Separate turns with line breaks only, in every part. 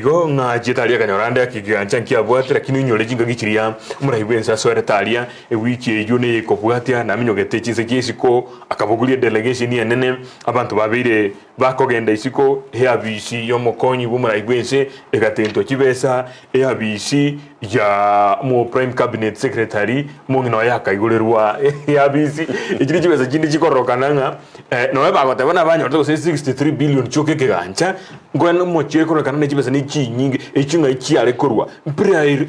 Igo ng'a achiete aria akanyora ande ekegancha nkiabwate, lakini oinyore chingaki chiria omorai bw'ense asoerete aria, ewiki eyio neyekobwatia, naminyogete chinse chia isiko, akabogoria edelegation enene, abanto babeire bakogenda isiko, eabisi y'omokonyi bw'omorai bw'ense egatentwa chibesa, eabisi ya omo prime cabinet secretary, omong'ina oye akaigorerwa eabisi, echi ne chibesa chinde chikororokana ng'a Nonya bagoteba nabanyorete gose 63 billion chioka ekegancha, nkoene omochie kororekana ne chibesa ne chinyinge, echio ng'ai chiare korwa.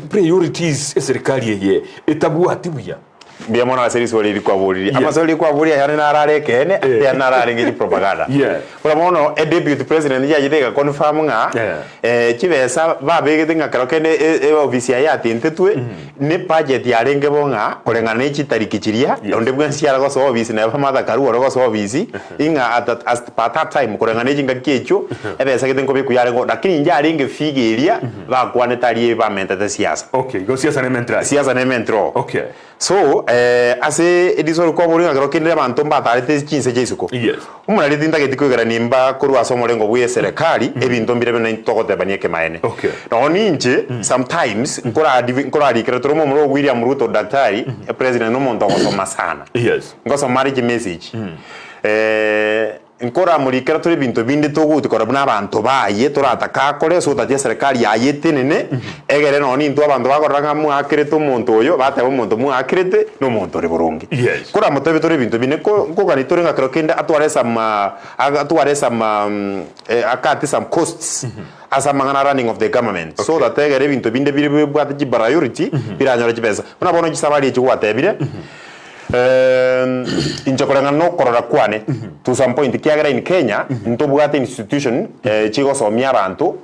Priorities eserikali eye etabwati buya.
Mbuya mono ase riswali eri kwaboririe.
Yes.
Amaswali kwaboria ayande naro are ekeene,
Eh.
ayande naro arenge chipropaganda.
Yes.
Buna bono e deputy president yachete ega confirm ng'a
Yeah.
eh, chibesa babegete ng'a kero kende e- e ofisi yaye yatintetwe, ne budget yarenge bo ng'a koreng'ana ne chitariki chiria,
Yes.
onde bwensi are gosoa ofisi neba Martha Karua ore gosoa ofisi, ing'a at that as per that time koreng'ana ne chingaki echio, ebesa gete nkobekwa yarenge oo, lakini inche arenge figure eria bakwanete aria bamentete siasa.
Okay, igo siasa nementire aye.
Siasa nementire oo.
Okay.
So, ase eriso rikwaboria ng'a kero kende abanto mbatarete chinse chia isiko.
Yes.
Omorari tintageti koigerania imba korwa ase omorengo bw'eserekari, ebinto mbire buna intwe togotebania ekemaene.
Okay.
Nonya ninche, sometimes, nkoradi nkorarikera tore omomura o William Ruto daktari, epresident na omonto ogosoma sana.
Yes.
Ngosoma are chimessage. Nkoramorikera tore ebinto binde togochi korora buna abanto baye toratake akore ase otachi eserekari yaye etenene, egere nonya nintwe abanto bakorora ng'a mwakerete omonto oyo, bateba omonto mwakerete nomonto ore boronge.
Yes.
Koramotebie tore ebinto binde ko nkogania tore ng'a kero kende atware some atware some akate some costs ase amang'ana running of the government so
Okay.
that egere ebinto binde bire bibwate chipriority biranyore chibesa. Buna bono chisabari echi gwatebire. Inche koreng'ana nokorora kwane to some point kiagera in Kenya ntobwate institution chigosomia abanto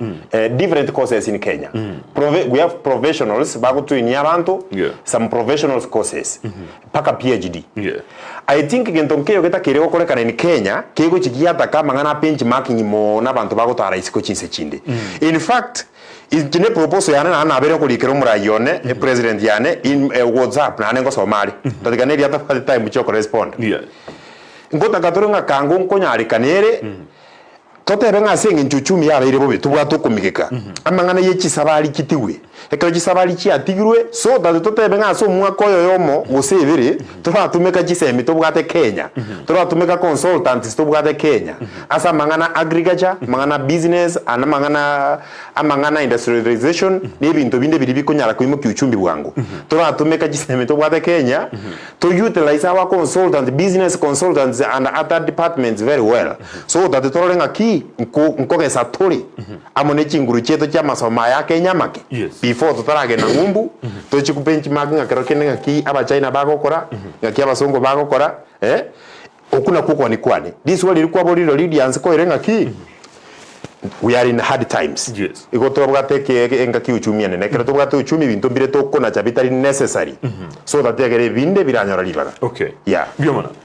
different courses in Kenya. Prove we have professionals bagotrainia abanto
Yeah.
some professionals courses mpaka PhD.
Yeah.
I think gento nkeyo getakeire gokorekana in Kenya kegochi giataka amang'ana a benchmarking mono abanto bagotara isiko chinse chinde. In fact Inche ne proposal yane naende nabeire nkorikera omorai one, epresident yane in whatsapp naende ngosoma are, tatiga neria atabwati time chia okorespond.
Yes.
Ngotaka tore ng'a kango nkonyarekana ere, totebe ng'a ase eng'encho uchumi yabeire bobe tobwate okomigeka, amang'ana ye chisabari chitigwe. Ekero chisabari chiatigirwe, so that totebe ng'a ase omwaka oyo oyomo gose ebere, toratumeka chisemi tobwate Kenya, toratumeka consultants tobwate Kenya, ase amang'ana agriculture, amang'ana business, and amang'ana amang'ana industrialization, na ebinto binde biria bikonyara koimokia uchumi bwango. Toratumeka chisemi tobwate Kenya, to utilize our consultants, business consultants and other departments very well, so that torore ng'aki nko nkogesa tore amo ne chinguru chiaito chi'amasomo aya ake enyamake,
Yes.
before totaragenda ng'umbu, tochie kobenchmark ng'a kero kende ng'aki abachina bagokora, ng'aki abasongo bagokora, eh. Okwo nakwo okogania kwane. Riswali riria kwaborire Lydians koire ng'aki? We are in hard times.
Yes.
Igo twabwate eke eke engaki ya uchumi enene. Ekero tobwate uchumi ebinto mbire tokonacha bitari necessary so that egere ebinde biranyora ribaga.
Okay.
Yeah.
Mbuya mono.